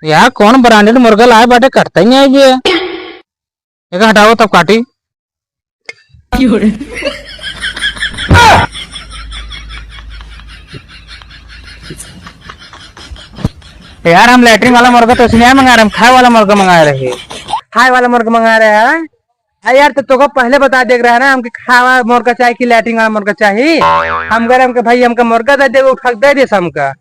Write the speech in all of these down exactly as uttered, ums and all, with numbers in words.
यार, कौन branded मुर्गा लाए बाटे, कटता ही नहीं है ये। एका हटाओ तब काटी। यार, हम latrine वाला मुर्गा तो इसलिए मंगा रहे, हम खाए वाला मुर्गा मंगा रहे। खाए वाला मुर्गा मंगा रहे हैं? अरे यार, तो तोको पहले बता दे रहा है ना, हमके खाए वाला मुर्गा चाही कि latrine वाला मुर्गा चाही? हम कह रहे, हमके भाई, हमका मुर्गा दे दे, वो उठा के दे दे हमका।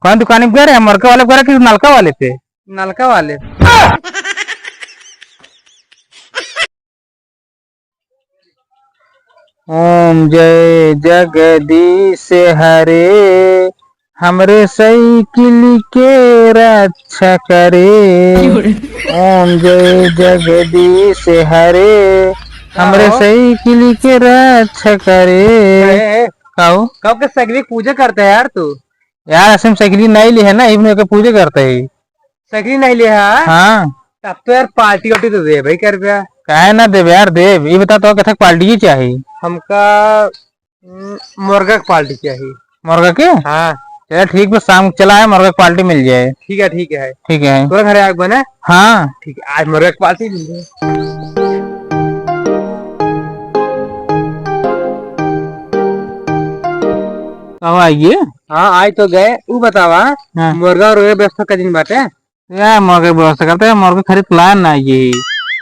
कौन दुकान पे गए रहे? मुर्गा वाले पे गए रहे कि नलका वाले पे? नलका वाले। ओम जय जगदीश हरे, हमरे साइकिल के रक्षा करे। क्यों रे? ओम जय जगदीश हरे, हमरे का हो? साइकिल के रक्षा करे। ए, ए, का हो? कब के साइकिल की पूजा करता है यार तू? यार, असम साइकिल नहीं ली है ना, इवन के पूजा करता है। साइकिल नहीं ली है? हाँ। तब तो यार पार्टी वार्टी तो दे भाई, कर रुपया। काहे ना देब यार, देब। ये बता तो, कथक पार्टी ही चाहिए? हमका, हम्म, मुर्गा की पार्टी चाहिए। मुर्गा के? हाँ। चला ठीक बा, शाम को चला है, मुर्गा की पार्टी मिल जाए। ठीक है, ठीक है। ठीक है। तोरा घरे आग बने? हाँ। ठीक है, आज मुर्गा की पार्टी मिल जाए। अब आइए। हाँ, आइ तो गए। उ बतावा, हाँ। मुर्गा और व्यवस्था का दिन बाटे? यार, मुर्गा के व्यवस्था करते हैं, मुर्गा खरीद के लाया ना ये।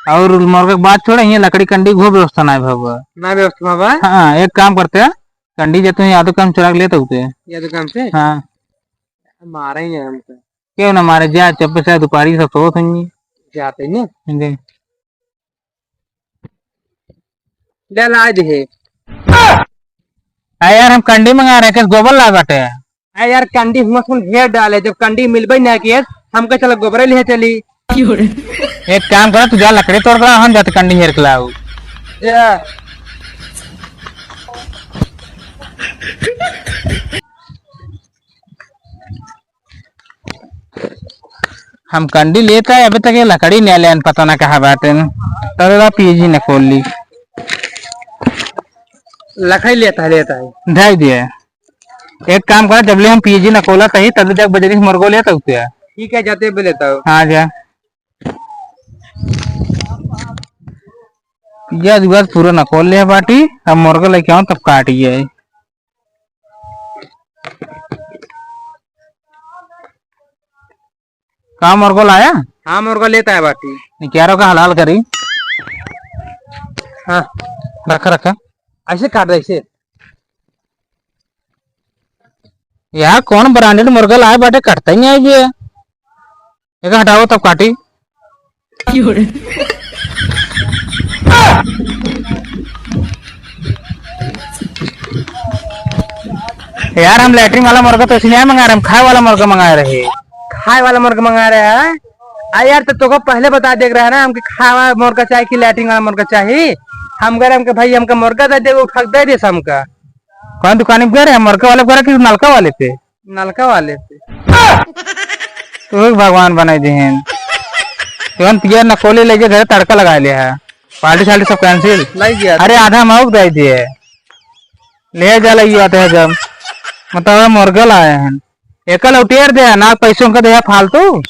और मुर्गा के बात छोड़े, ये लकड़ी कंडी को व्यवस्था ना है बाबा। ना व्यवस्था बाबा? हाँ, एक काम करते हैं, कंडी जे तू यादव काम चुरा के लेते होते हैं। यादव काम से? हाँ। मारे ही है हमको। क्यों ना मारे, जा चप्पे से दुपारी सब सोत होंगी। जाते ही नहीं। जी। ले ला दे। आ यार, हम कंडी मंगा रहे, किस गोबर ला बाटे? आ यार, कंडी हुआ सुन ढेर डाले, जब कंडी मिलबे ना किए, हमके चल गोबरे ले चली। एक काम करो, तू जा लकड़ी तोड़ कर, हम जाते कंडी हेर के लाऊ। जा। हम कंडी लेता है, अभी तक ये लकड़ी नहीं ले, पता ना कहाँ बाटे। तब पीजी न खोल ली। लकड़ी लेता है, लेता है। ढाई दिए। एक काम कर, जब ले हम पीजी न खोला तही, तब ले जाके बजरी से मुर्गो लेता होते हैं। ठीक है, जाते भी लेता हूँ। हाँ जा। या दुआर पूरा न खोल ले बाटी, अब मुर्गा लेके आऊँ तब काट ये। का मुर्गो लाया? हाँ, मुर्गा लेता है बाटी। निकारो का हलाल करी। हाँ। रखा, रखा। ऐसे काट दे, ऐसे। यार, कौन branded मुर्गा लाए बाटे, कटता ही नहीं है ये। एका हटाओ तब काटी। यार, हम latrine वाला मुर्गा तो इसलिए मंगा रहे, हम खाए वाला मुर्गा मंगा रहे। खाए वाला मुर्गा मंगा रहे हैं? आ यार, तो तोको पहले बता दे रहा है ना, हमके खाए वाला मुर्गा चाही कि latrine वाला मुर्गा चाही? हम कह रहे, हमके भाई, हमका मुर्गा दे दे, वो उठा के दे दे हमका। कौन दुकान पे गए रहे? मुर्गा वाले पे गए रहे कि नलका वाले पे? नलका वाले पे। तो एक भगवान बनाई दे हैं। जवन पियर नकोली ले जे घरे तड़का लगा ले है। पार्टी सार्टी सब cancel। नहीं गया। अरे आधा मौक दे दिए। ले जा ले ये आते हैं जब। मतलब मुर्गा लाए हैं। एकल उठेर दे ना, पैसों का दे फालतू।